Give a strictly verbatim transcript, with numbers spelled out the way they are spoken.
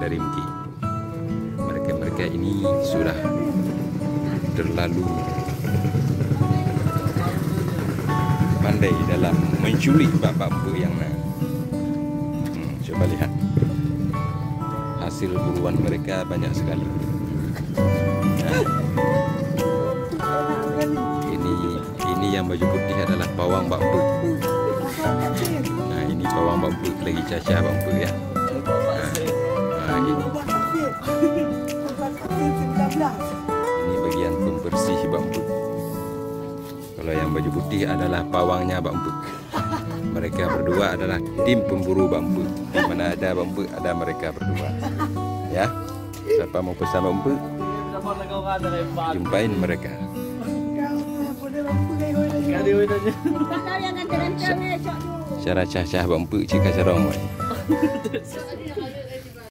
dari Mungki. Mereka-mereka ini sudah terlalu pandai dalam menculik bak-bak beuh nyang na. Hmm, cuba lihat. Hasil buruan mereka banyak sekali. Nah. Ini, ini yang baju putih adalah pawang bak beuh. Nah, ini pawang bak beuh, lagi cacah bak beuh ya. Nah, nah, ini. Ini bagian pembersih bak beuh. Kalau yang baju putih adalah pawangnya bak beuh. Mereka berdua adalah tim pemburu bak beuh. Di mana ada bak beuh, ada mereka berdua. Ya. Siapa mau pesan bak beuh, jumpain mereka. Cara cah-cah bak beuh cika carong.